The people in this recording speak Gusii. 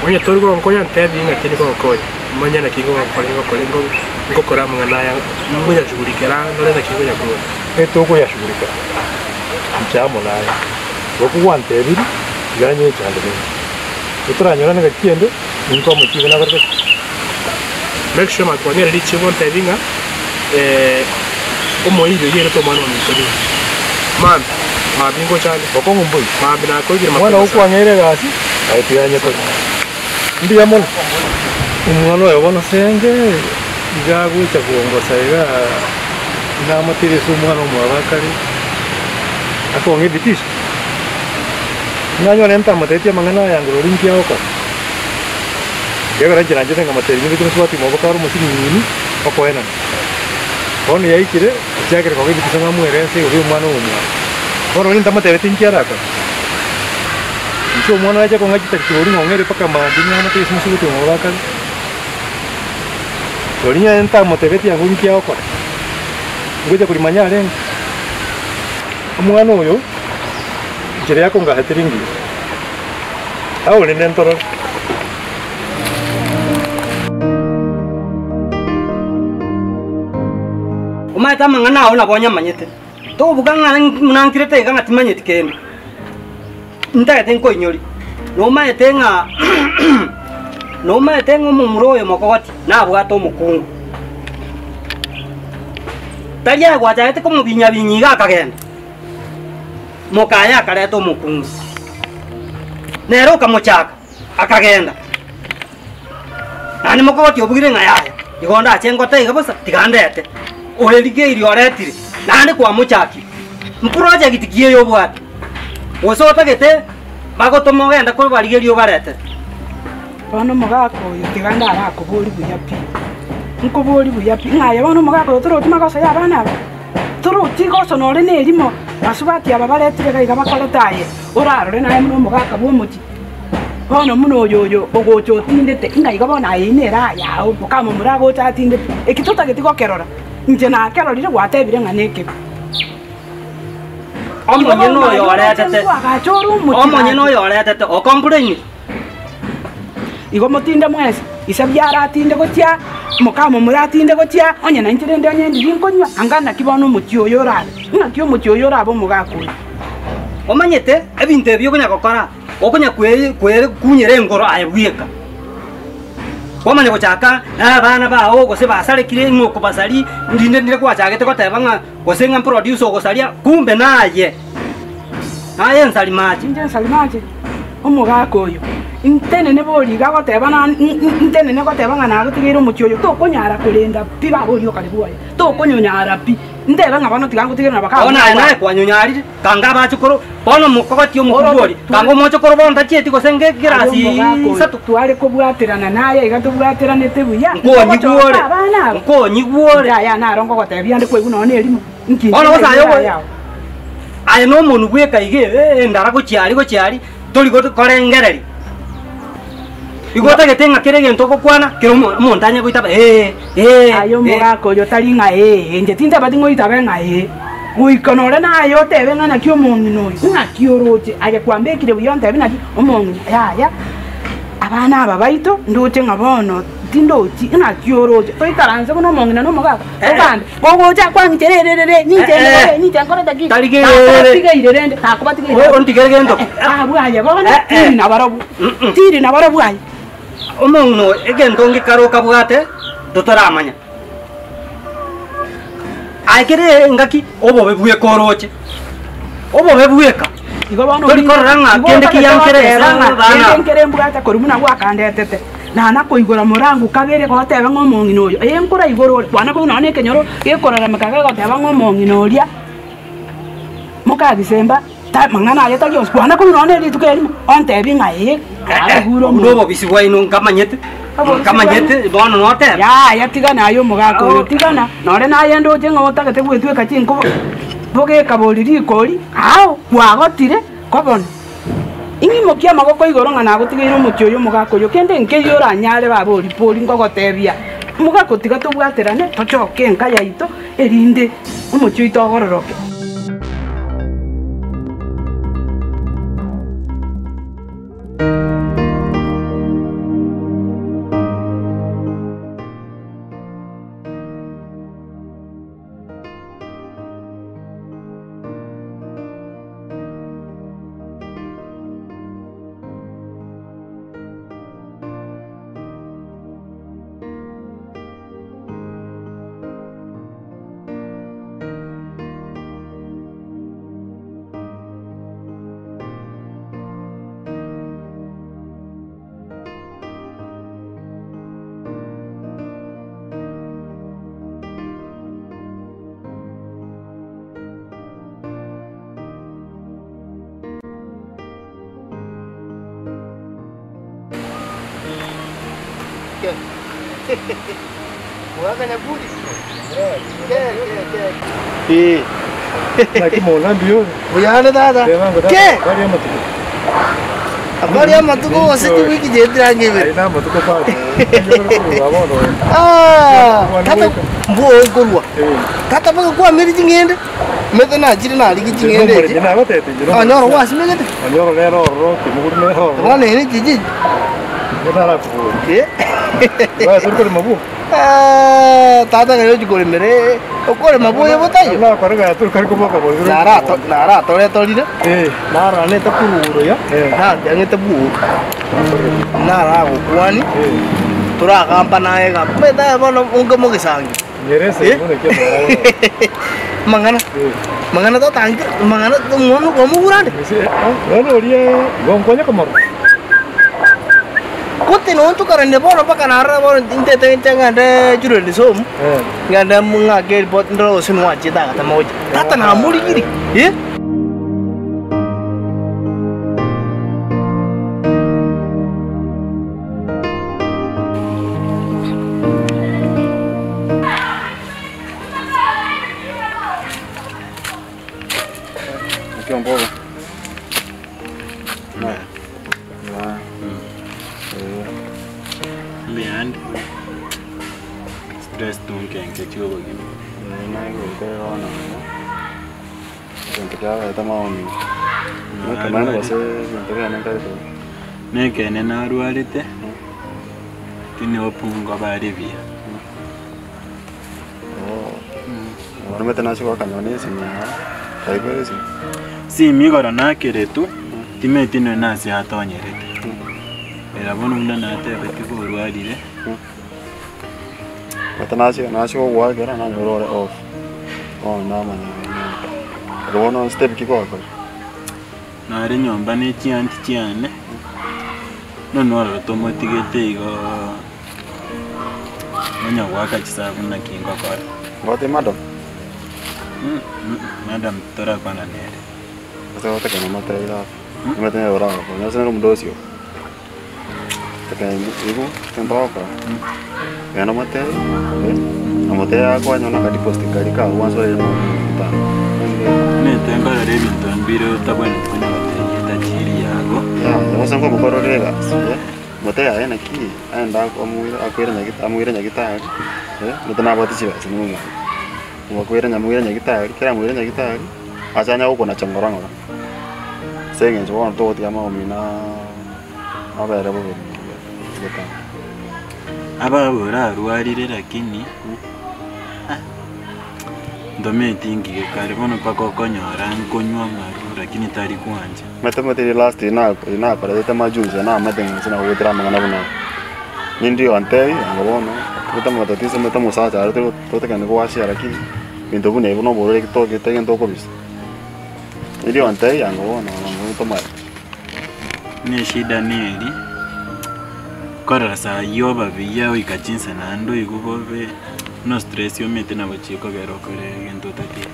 Onye tori gonkonya ntebi ng'aki nigonkonya, manye naki ngogokora ngokore ngokora amang'ana aya ngoyashughulikera ndore naki ngoyakora. Etokoyashughulikera inche amo naye, igo kogwantebirie, tiga nyechande nainche. Totoranyorane ngaki ende, ninkoe omochibi nakorete ki? Make sure makwang'eire richibu ontebi ng'a omoiri oyio oirete omwana ominto nigo. Mambia, mambia ngocha ande. Bokong'u mboiyo. Mambia nakoigire Omwana mapema sana. okwang'eire egasi, aye tiga nyekore. Mbuya mono. Omwana oyo bono senge, iga agocha kongosa igaa, namotebi ase omwana omwabo akare, akong'e ebitisho. Nanyora ntamotebetie amang'ana aya ngorori nki agokora. Ekiagera inche nanchete nkamotebia nigo chimosubati omobo kare omosinini okoenana. Bono yaikire, ochiakire koba ebitiso ng'a amwerese igoro y'omwana oyo omwabo. Bono onye ntamotebetie inki arakore? Inche omwana oye ache kong'a chitari chibori ng'a ong'ere mpaka mambia nigo amotebie ase omosubati omobo akare. Rirorio onye ntamotebetie abwo inki agokora? Ngocha korimanya arenge? Omwana oyo, enchera yakongacha teri engiya. Agwo rende ntorore. Omanyete amang'ana ao nabo onyamanyete. Tobuga ng'a buna nkirete iga ng'a timanyeti kende. Ntagete nkoinyorie. Nomanyete ng'a nomanyete ng'a omomura oyo mokogoti nabwate omokungu. Tari aye gwachagete komobinya-binya iga akagenda. Mokaye akareta omokungu, nere okamochaka, akagenda. Naende mokogoti obugire ng'a yaya, igo ndache ngote iga bosa, tiga ndete. Orerigeirie oretire, naende kwamochakire. Mproject ki eye obwate? Gose otagete bagotoma ogende kobarigeria obaretere? Bono omogaka oyo tiga ndarakoborie buya pi, nkoborie buya pi, ng'a aye bono omogaka oyo torochi magoso ya abana aba? Torochi goso nore nerimo basubati aba baretire iga iga bakorete aye, orarore naye buna omogaka bw'omochie. Bono buna oyo oyo ogocha otindete, ng'a igo bono aye nere ayao, mokamomura agocha atindete, eki totageti gokerora, inche nakerorire gwatebire ng'a nekebe. Omonyene oyo oretete, omonyene oyo oretete okomplainire. Igo motinde mwensi, ise biara atinde gochia, mokamomura atinde gochia, onye nainche rende onye ndiri nkonywa, anga naki bono omochie oyo orabe? Ng'aki omochie oyo orabe omogaka oyo? Omanyete ebinto ebi okonya gokora, okonya kwekunyera engoro aye bweka. Kwamanya gochaka na abana bao gose basarekire ng'a okobasaria, rinde rinde gwachagete goteba ng'a gose ng'a mproduce ogosaria, kumbe naye. Naye nsari mache. Inche nsari mache, omogaka oyo, ntenene bori iga agoteba na ntenene goteba ng'a nagotigeire omochie oyo, tokonyara korenda pi baba oria okare bwoye, tokonyonyara pi, ntebe ng'a bono tiga ngotigere na baka Bono aye naye kwanyonyarire, kanga abachokoro, bono mokogotie omokungu oria, kanga omochokoro bono tachieti gose nge gerasi isato. Tware kobwaterana naye iga tobwateranete buya, Nkonyigwore, ntogochoka abana aba. nkonyigwore. Yaya naro ngogotebia ande kwaigwa nonya nerimo. Inki Bono gose aye ogo- yao? Aye nomonwe bweka iga endara gochia aria gochia aria, tori korengereria. Igo otagete ng'a kera egento ogokwana, kera omo omonto anye goitaba ee, ee, Aye ee. omogaka oyo tari ng'a ee, inche tintabati ng'a oitabe ng'a ee. Goika nore naye otebe ng'a naki omong'ina oyo, ng'aki oroche, aye kwambekire buya ontebi naki omong'ina, yaya, abana aba baito ndoche ng'a bono tindochi, ng'aki oroche, toikaranse buna omong'ina na omogaka, togambe. Kogocha kwang'iche rererere, ninche Eh, eh. ndore, ninche nkorete ki? Tari gerere. Nakobatigeire rende, nakobatigeire. Oh, ontigere gento. Eh, eh, abwo aye bono, Eh, eh. tiri nabarobwo. Mm-mm. Tiri nabarobwo aye. Omong'ina oyo egento ngekare okabwate totaramanya. Aye kere engaki obobe bweka oroche, obobe bweka. Igo bono Tori korora ng'a igo kende otagete kiyankere goteba ase ng'a abana. kende nkere mbwate korwa buna gwakandetete. Nana koigora morangu kabere goteba ng'a omong'ina oyo, ee nkoraigore ore, kwana koigwa nonya na ekenyoro gekorarameka gegoteba ng'a omong'ina oria mokagisemba ta mang'ana aye tari onsi, kwana koigwa nonya na rituko erimo, ontebi ng'a ee, naragure Obwo omonto. nobobisi bwaino nkamanyete, Obobisi nkamanyete bono noteba. Yaya tigana aye omogaka oyo, tigana, nore naye ndoche ng'a otagete gwetweka chinkobo, bogeka bori rikori, ao, kwagotire, ko bono. Ing'imokie amaboko igoro ng'a nagotigeire omochie oyo omogaka oyo, kende nkeiyo oranyare baba oripori nkogotebia, Omogaka otiga tobwaterane, tochoke enka yaito, erinde omochie oito ogororoke. Ke. Mwaka Nyakuri. Ke ke ke. Eh. Naki mona mbuya ore. Buyane tata. Tebango tata. Ke. Bari amatuko. Abari amatuko gose chiwiki chietire ibere. Aye na amatuko bado. Korwa bono. Ah, tata mbuo nkorwa. Eh. Tata mpaka kwamire ching'ende. Mete nachire narigi ching'ende echi. Nyina abatete nyina. Anyoro gwasimegete. Anyoro rero ororo kimuguru nero ororo. Bono ere chichi. Nyina arakubura. Eh. Baya turi kuri mabu. Ah, tata ngero chikoremere. Okorema boye botayo. Na kore ga turi kari kuboka bo. Narato naratoretorire. Eh. Naranete kururo ya. Eh. Nandiang'ete buoka. Naragokwani. Eh. Turagamba naye gamba. Mete bono onge mogisangi. Nyerese Eh? mbona kia mwana. Mang'ana. Eh. Mang'ana totangi mang'ana omwana okomogurande. Ese ah, bono oria gonkonya komoro. Kote nontukarane bono mpaka narora bono intete inche ng'ende children's home. Eh. Ng'ende ng'ake report ndore gose nwachete agatama gocha. Tata namorigiri. Eh? Ukiwa mboga. Na. Behind stress tunkenke chiobogima. Nekene narwarete tiniopungwa baribia. Simi igoro nakeretu timeti noe nase atonyerete. Era bono buna natebete borwarire. Nare nyomba ne chianti chiane nonororo tomotigete igo nonya gwaka chisabu naki ngokora. Madam torakwana nere. Nete nkorora ebinto mbire otabwenereti konya gotebia etachiri yago. Ababura arwarire lakini ndometi ngige kare bono mpaka okonyora nkonywa amaru lakini tari kwanja. Ne shida neri korora saa yoba biya oika chinsa naende oigwe bobe no stress yomete nabo chikogera okore egento otatire.